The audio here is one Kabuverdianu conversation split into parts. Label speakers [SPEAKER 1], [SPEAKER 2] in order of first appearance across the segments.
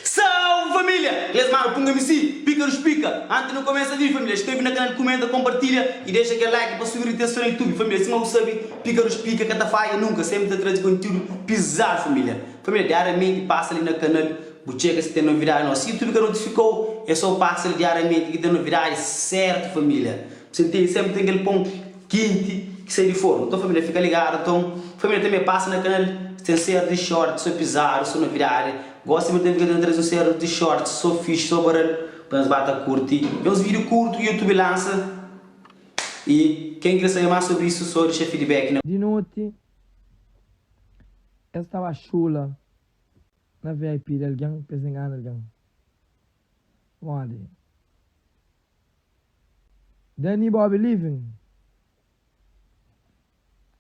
[SPEAKER 1] Salve família! Kles mano Punga MC, pika dos pika! Antes nu kumesa vídeo família, inscreve na canal, kumenta, compartilha e deixa kel like pa subir retenção na YouTube família, sima bu sabe, pika dos pika ka ta fadja nunca, sempre ta traze conteúdo pisado família. Família, diariamente passa ali na canal, bu txeka se tem novidade ou não. Se YouTube ka notificou, é só passa ali diariamente ki tem novidade certo família. Bu entende? Sempre tem kel pon kenti ki sai di forno. Então família, fica ligado. Então, família também passa na canal, tem série de shorts, só pisado, só novidade. Gosta mi ta fika ta traze un série de shorts, só fixe, só baralho, pa nhos ba ta curti. É uns vídeo curto ki YouTube lança. E quem kre saber mais sobre isso, só deixa feedback na.
[SPEAKER 2] Di noti, es ta ba xula na vip di algen pa es ingana algen. Modi? Danny Bob Living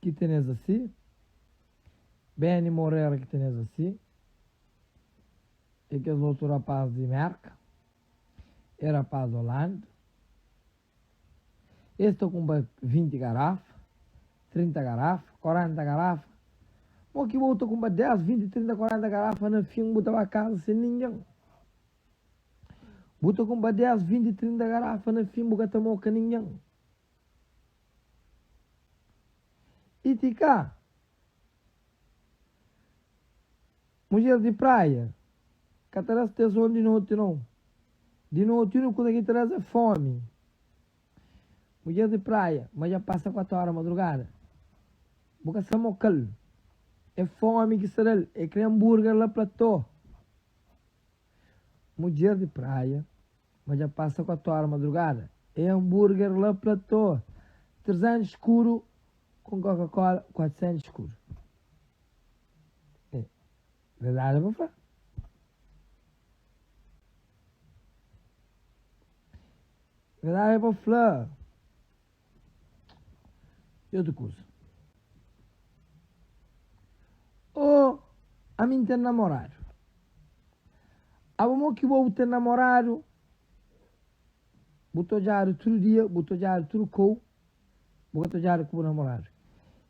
[SPEAKER 2] ki tenez asi, Benny Moreira ki tenez asi, e kes otu rapaz di Merka, e rapaz di Holanda. Es ta kunpra 20 garafa, 30 garafa, 40 garafa. Mo ki bo ta kunpra 10, 20, 30, 40 garafa na fin bu ta ba kaza sen ningen. Bu ta kunpra 10, 20, 30 garafa na fin bu ka ta moka ningen. I ti ka mudjer di praia ka ta da-s tezon di noti nau. Di noti uniku kuza ki ta da-s é fomi. Mudjer di praia ma dja pasa 4 ora madrugada bu ka sa moka-l. É fomi ki sta da-l, é kre anburger la platô. Mudjer di praia ma dja pasa 4 ora madrugada é anburger la platô. 300 skuru ku Coca-Cola 400 skuru. É verdadi pa fla. Verdadi é pa fla. E otu kuza. Ô, ami N ten namoradu. Abo mo ki bo bu ten namoradu, bu ta odjadu tudu dia, bu ta odjadu tudu kou, bu ka ta odjadu ku bu namoradu.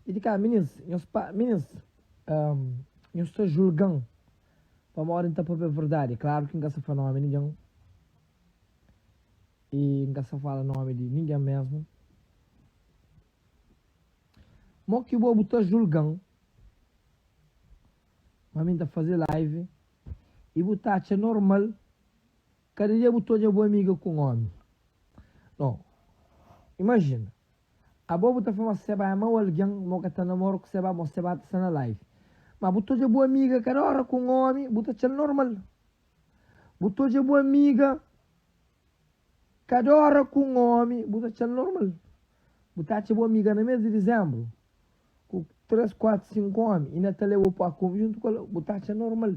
[SPEAKER 2] I di ka, minis, nhos pa, minis, nhos ta julga-m pamodi N ta papia verdadi. Klaru ki N ka sta fla nomi ningen. I N ka sta fala nomi di ningen mesmu. Mo ki bo bu ta julga-m ma mi N ta faze live i bu ta atxa normal kada dia bu ta odja bu amiga ku un omi. No, imajina, abo bu ta fla ma Seba é mau algen, ma bu ka ta namora ku Seba, ma Seba ta sta na live. Ma bu ta odja bu amiga kada ora ku un omi, bu ta atxa-l normal. Bu ta odja bu amiga kada ora ku un omi, bu ta atxa-l normal. Bu ta atxa bu amiga na mes di dizenbru ku 3, 4, 5 omi i na ta leba pa kume juntu ku el, bu ta atxa normal.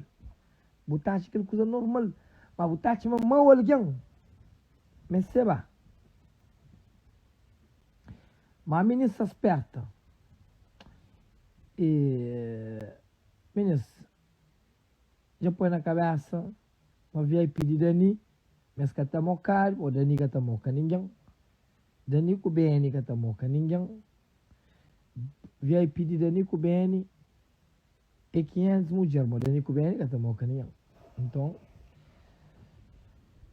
[SPEAKER 2] Bu ta atxa kel kuza normal. Ma bu ta atxa ma mau algen meste ba. Ma minis sta sperta. E minis dja poi na kabesa ma vip di Dani ma es ka ta mokadu o Dani ka ta moka ningen. Dani ku Beni ka ta moka ningen. Vip di Dani ku Beni é 500 mudjer, ma Dani ku Beni ka ta moka ningen. Nton,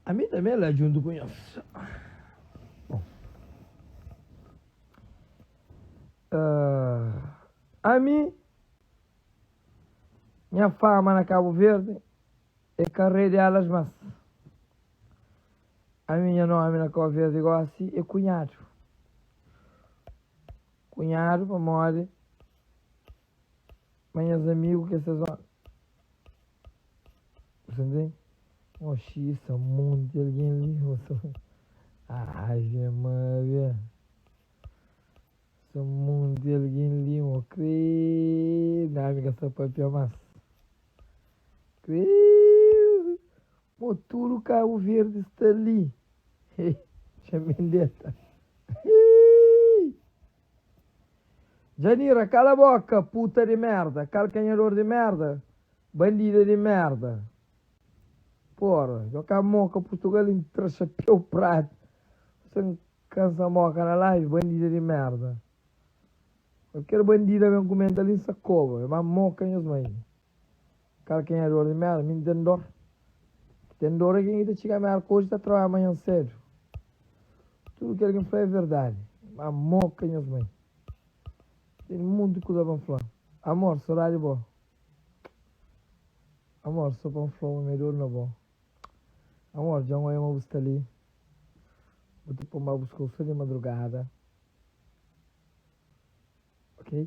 [SPEAKER 2] ami tanbe la djuntu ku nhos. Bon. Uh, ami, nha fama na Cabo Verde é ka rei de alas mas. Ami nha nomi na Cabo Verde gosi é Cunhado. Cunhado pamodi ma nhas amigu ki é ses omi. Você entende? Oxi, sta monti algen li. Ave Maria. Sta monti algen li, mo credo. Ami ka sta papia mas. Credo. Mo tudu Cabo Verde sta li. Txamendeta. Janira, kala boka, puta di merda, kalkanhador di merda, bandida di merda. Porra, djo ka moka Portugal intra chapéu pratu. Você cansa moka na live, bandida di merda. Qualquer bandida ben comenta ali nsa koba, ba moka nhos mãe. Kalkanhador di merda, mi n ten dor. Ten dor é ken ki ta txiga Mérka oji ta trabadja manhan sédu. Tudu kel ki N fla é verdadi. Ma moka nhas mai. Ten monti kuza pa N fla. Amor, sodadi bo. Amor, so pa N fla-u ma mi é dodu na bo. Amor, dja N oia ma bu sta li. Bu ta pô-m ba buska-u so di madrugada. Ok?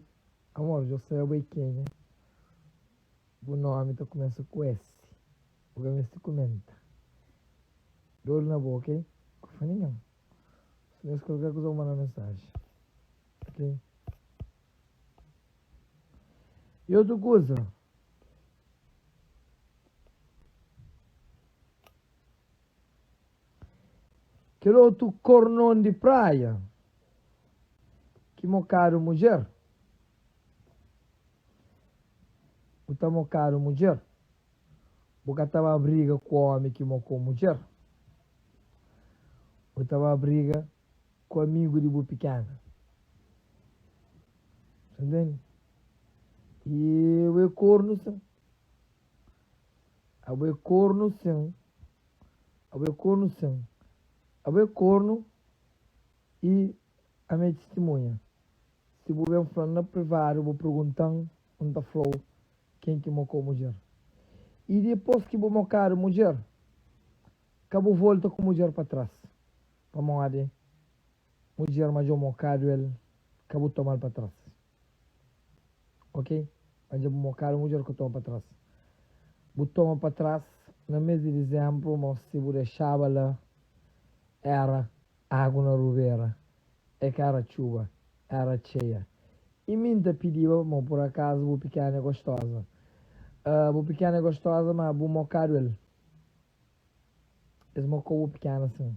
[SPEAKER 2] Amor, dja N sabe abo é kenha. Bu nomi ta kumesa ku S. Bu ka meste kumenta. Dodu na bo, ok? Ka fla ningen. Si meste kualker kuza bu manda mensaji. Ok? I otu kuza. Kel otu kornon di praia ki mokadu mudjer. Bu ta mokadu mudjer. Bu ka ta ba briga ku omi ki mokó mudjer. Bu ta ba briga ku amigu di bu pikena. Sa ntende? I bu é kornu sin. Abo é kornu sin. Abo é kornu sin. Abo é kornu i ami é tistimunha. Si bu ben fla-m na privadu, bu pergunta-m, N ta fla-u ken ki mokó mudjer. I dipôs ki bu mokadu mudjer, ka bu volta ku mudjer pa tras, pamodi mudjer ma dja bu mokadu el, ka bu toma-l pa tras. Ok? Ma dja bu mokadu mudjer, ka toma pa tras. Bu toma pa tras na mês di dizénbru, ma si bu dexaba la, éra agu na rubera. É ka éra txuba, éra txeia. I mi N ta pidiba ma pur akazu bu pikena é gostoza. Uh, bu pikena é gostoza, ma bu mokadu el. Es mokou bu pikena sin.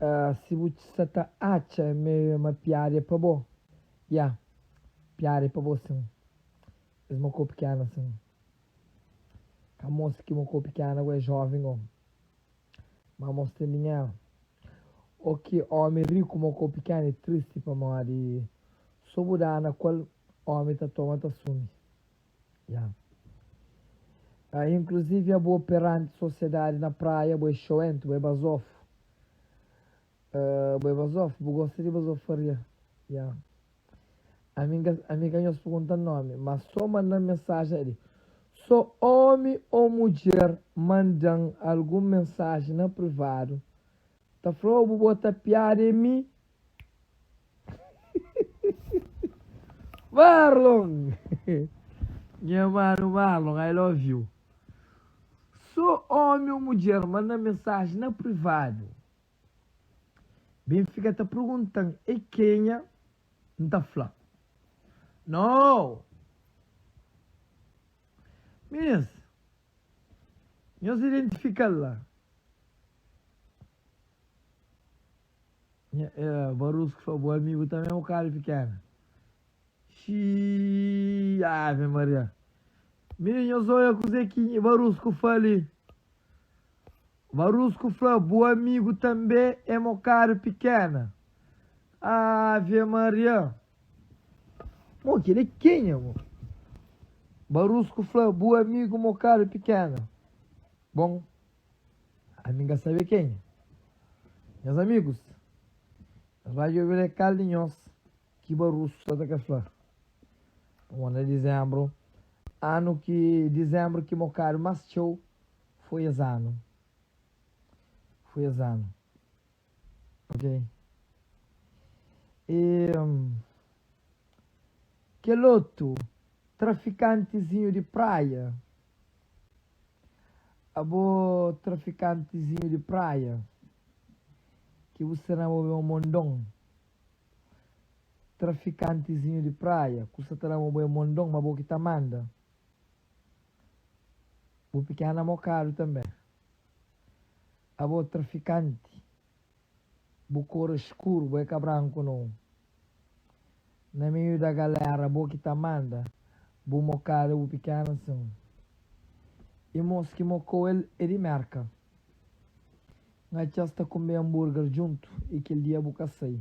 [SPEAKER 2] Uh, si bu sa ta atxa me ma piada é pa bo, ya, piada é pa bo sin. Es mokou pikena sin. Ka mosi ki mokou pikena go é joven go. Ma mos ten dinheru. O ki omi riku mo kou pikenu é tristi pamodi so bu dana kual omi ta toma ta sumi. Ya. Ah, inkluzivi abo peranti sosiedadi na praia bo é xoentu, bo é bazofu. Ah, bo é bazofu, bu gosta di bazofaria. Ya. Ami N ka, ami ka nhos pergunta nomi, ma so manda-m mensajen ali. So omi o mudjer manda-m algun mensajen na privadu ta fla o bu bota piada e mi. Marlon! Nha manu Marlon, I love you. So omi o mudjer manda-m mensajen na privadu. Ben fika ta pergunta-m é kenha N ta fla No! Minis, nhos identifika-l la. Nha, eh, Barusku fla, bu amigu tanbe é un bokadu pikena. Xii, Ave Maria. Minis, nhos oia kuze ki Barusku fla li. Barusku fla, Bu amigu tanbe é mokadu pikena. Ave Maria! Mo, kel é kenha, mo? Barusku fla, Bu amigu mokadu pikena. Bon, ami N ka sabe kenha. Nhas amigus, nhos ba djobe la é kal di nhos ki Barusku sta ta ka fla. Pamodi na dizénbru, anu ki dizénbru ki mokadu más txeu, Foi es anu Foi es anu Ok E Kel otu trafikantizinhu di praia Abo trafikantizinhu di praia Ki bu sta na bo ben mondon Trafikantizinhu di praia Ku sa ta na bo ben mondon Ma bo ki ta manda. Bu pikena mokadu tanbe. Abo trafikanti, bu kor é skuru, bo é ka branku nou. Na meiu da galera bo ki ta manda, bu mokadu bu pikena sin. I mos ki mokou el é di Merka. N atxa-s ta kume anburger djuntu i kel dia bu ka sai.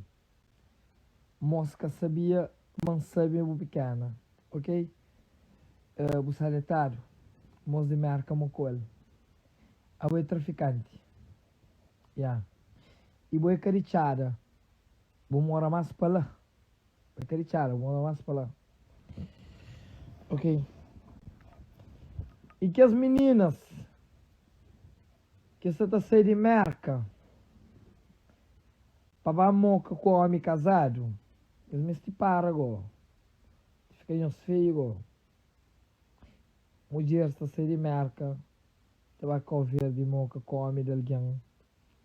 [SPEAKER 2] Mos ka sabia ma N sabe ma bu pikena. Ok? Bu sta detadu. Mos di Merka mokó el. Abo é trafikanti. Ya. I bo é ka di txada. Bu mora más pa la. Bo é ka di txada, bu mora más pa la. Ok. I kes mininas ki sta ta sai di Mérka pa ba moka ku ómi kazadu, es meste para go. Ta fika nhos feiu go. Mudjer sta sai di Mérka ta ba Kau Verdi moka ku ómi di algen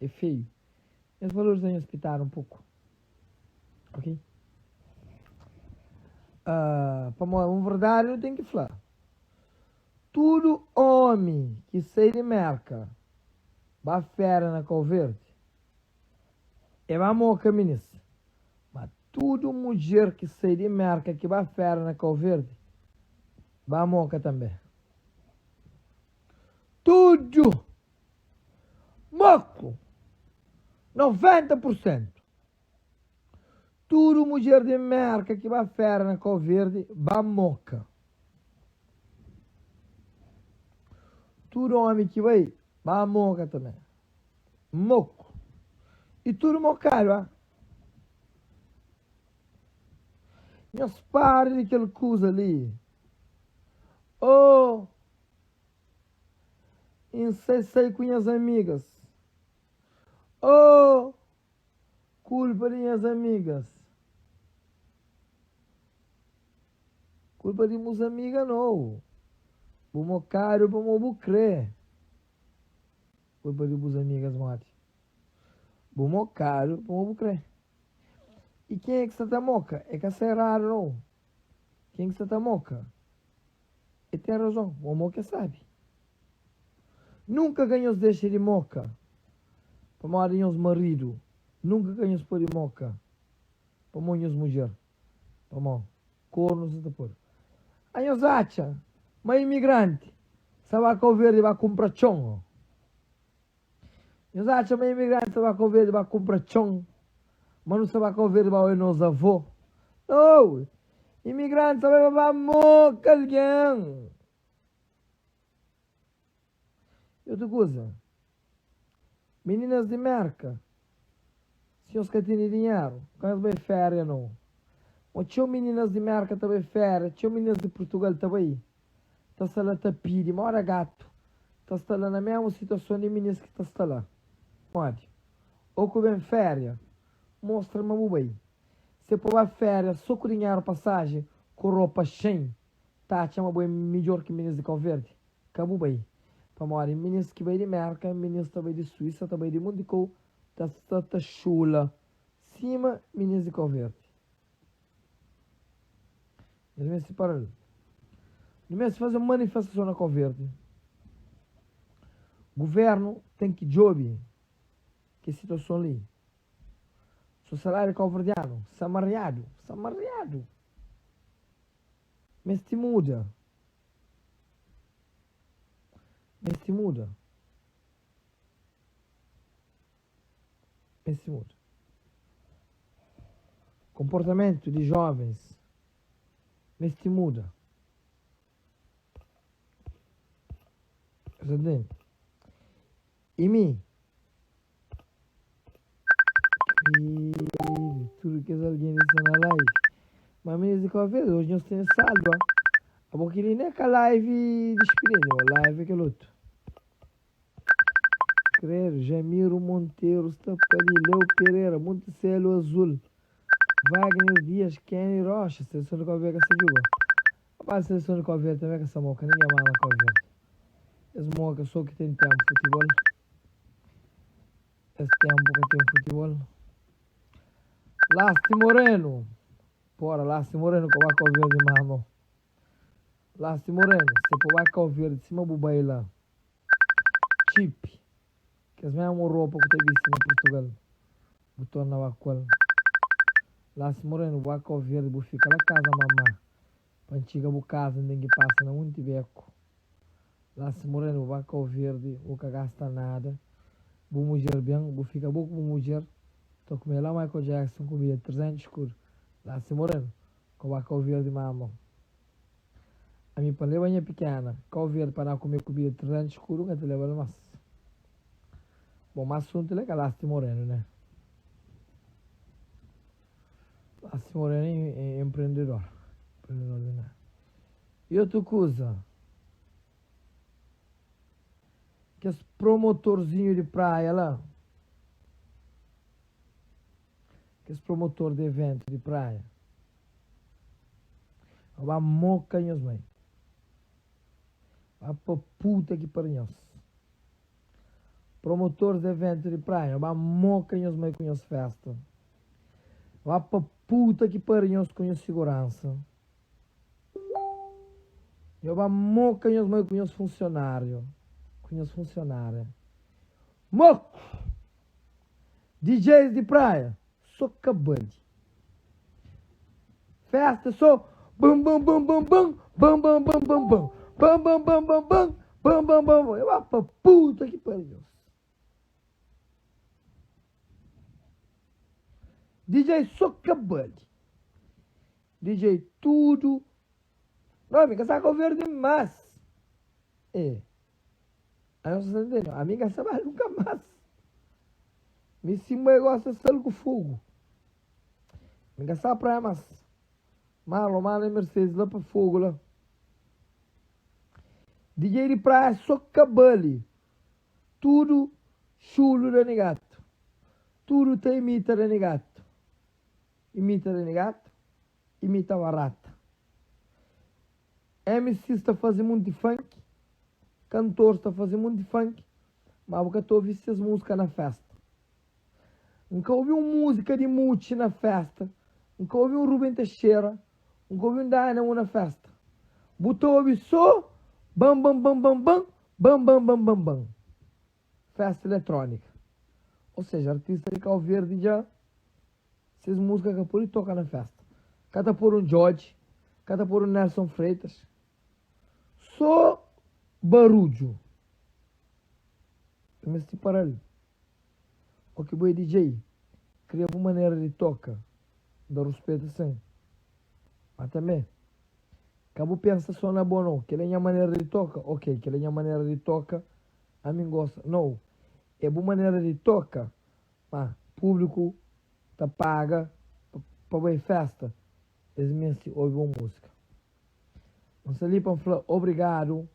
[SPEAKER 2] é feiu. Nhos valoriza nhos pitada un poku. Ok? Uh, pamodi un verdadi nu ten ki fla. Tudu ómi ki sai di Mérka ba féria na Kau Verdi é ba moka minis. Ma tudu mudjer ki sai di Mérka ki ba féria na Kau Verdi ba moka tanbê. Tudu! Moku! 90 pur sentu. Tudu mudjer di Mérka ki ba féria na Kau Verdi ba moka. Tudu ómi ki bai ba moka tanbê. Moku. I tudu mokadu, a. Nhos para di kel kuza li. Oh! N sai sai ku nhas amigas. Oh! Kulpa di nhas amigas. Kulpa di bus amiga no. Bu mokadu pamo bu kre. Kulpa di bus amigas modi. Bu mokadu pamo bu kre. I kenha ki sta ta moka e ka sta eradu no. Ken ki sta ta moka e ten razon, bo moka e sabi. Nunka ka nhos dexa di moka pamodi nhos maridu, nunka ka nhos pode moka pamodi nhos mudjer, pamodi kornu sa ta podu. A nhos atxa ma imigranti sa ba Kau Verdi ba kunpra txon o? Nhos atxa ma imigranti sa ba Kau Verdi ba kunpra txon? Ma nu sa ba Kau Verdi ba oia nos avó? Nau! Imigranti sa bai pa ba moka algen! I otu kuza, mininas di Merka, si nhos ka tene dinheru, ka nhos bai féria nau. Mo txeu mininas di Merka ta bai féria, txeu mininas di Purtugal ta bai, ta sta la ta pidi, moda gatu, ta sta la na mesmu situason di minis ki ta sta la. Modi? Ô ku ben féria, mostra ma bu bai. Se po ba féria so ku dinheru pasaji, ku ropa xen, ta atxa ma bo é midjor ki minis di Kau Verdi? Ka bu bai. Pamodi minis ki bai di Merka, minis ta bai di Suísa, ta bai di munti kou, ta sta ta xula sima minis di Kau Verdi. Nhos meste para-l. Nu meste faze un manifestason na Kau Verdi. Guvernu ten ki djobe kes situason li. So salariu kauverdianu sta mariadu, sta mariadu. Meste muda. Meste muda. Meste muda. Komportamentu di jovens meste muda. I mi? Credo, tudo kes algen li sta na live. Ma minis di Cabo Verde, hoje nhos tene saldo, ah. Abo keli nem é ka live despedida, o live é kel otu. Credo, Jamiro Monteiro sta pa li, Leo Pereira, Monticello Azul, Wagner Dias, Kenny Rocha, seleção di Cabo Verde ka sta djuga. Rapaz, seleção di Cabo Verde também ka sta moka, ninguém mama Cabo Verde. Es moka so ki ten tempo futebol. Es tempo ka ten futebol. Lasti Moreno. Pora, Lasti Moreno ka ba Cabo Verde mano. Lasti Moreno, se po ba Cabo Verde sima bu bai la. Chip. Kes mesmo roupa ku ta bisti na Portugal. Bu torna ba kual. Lasti Moreno, bu ba Cabo Verde bu fika la casa mama. Pa N txiga bu kaza N ten ki pasa na munti beku La si Moreno bu ba Kau Verdi bu ka gasta nada Bu mudjer ben bu fika bo ku bu mudjer Ta kume la Michael Jackson kumida 300 skudu La si Moreno ka ba Kau Verdi mama Ami pa N leba nha pikena Kau Verdi pa na kume kumida 300 skudu N ka ta lebal mas. Bon, ma asuntu la é ka Lasti Moreno, né? Lasti Moreno é empreendedor. Empreendedor di nada. I otu kuza, kes promotorzinhu di praia la, kes promotor di eventu di praia, ba moka nhos mai. Ba pa puta ki pari nhos. Promotores di eventu di praia, ba moka nhos mai ku nhos festa. Ba pa puta ki pari nhos ku nhos siguransa. Nho ba moka nhos mai ku nhos funcionário, ku nhos funcionária. Moku! DJs di praia, so kabadi. Festa so bum bum bum bum bum bum bum bum bum bum bum bum bum bum bum bum bum bum bum. Eu ba pa puta ki pariu. DJ so kabadi. DJ tudo. Não, amiga, saca o verde mas. É. Aí nós entendeu? Amiga, sabe nunca mais. Mi simba e gosta sal ku fogo. Mi ka sa praia mas. Malo, malo é Mercedes lá pa fogo lá. DJ di praia só cabali. Tudo chulo da gato. Tudo ta imita da gato. Imita da gato, imita barata. MCs ta faze munti funk, cantores ta faze munti funk, ma bu ka ta ovi ses música na festa. N ka obi un música di Mucci na festa, N ka obi un Ruben Teixeira, N ka obi un Dynamo na festa. Bu ta obi so bam bam bam bam bam, bam bam bam bam bam. Festa eletrónica. Ou seja, artista di Cabo Verde dja ses música ka pode toka na festa. Ka ta pôr un Djodje, ka ta pôr un Nelson Freitas. So barudju. Eu mesti para-l. O ki bo é DJ, kria bu manera di toka, da ruspetu sin. Ma tanbe, ka bu pensa so na bo no, kel é nha manera di toka, ok, kel é nha manera di toka, ami N gosta. No, é bu manera di toka, ma públiku ta paga pa bai festa, es meste obi bo múzika. N sta li pa N fla obrigadu.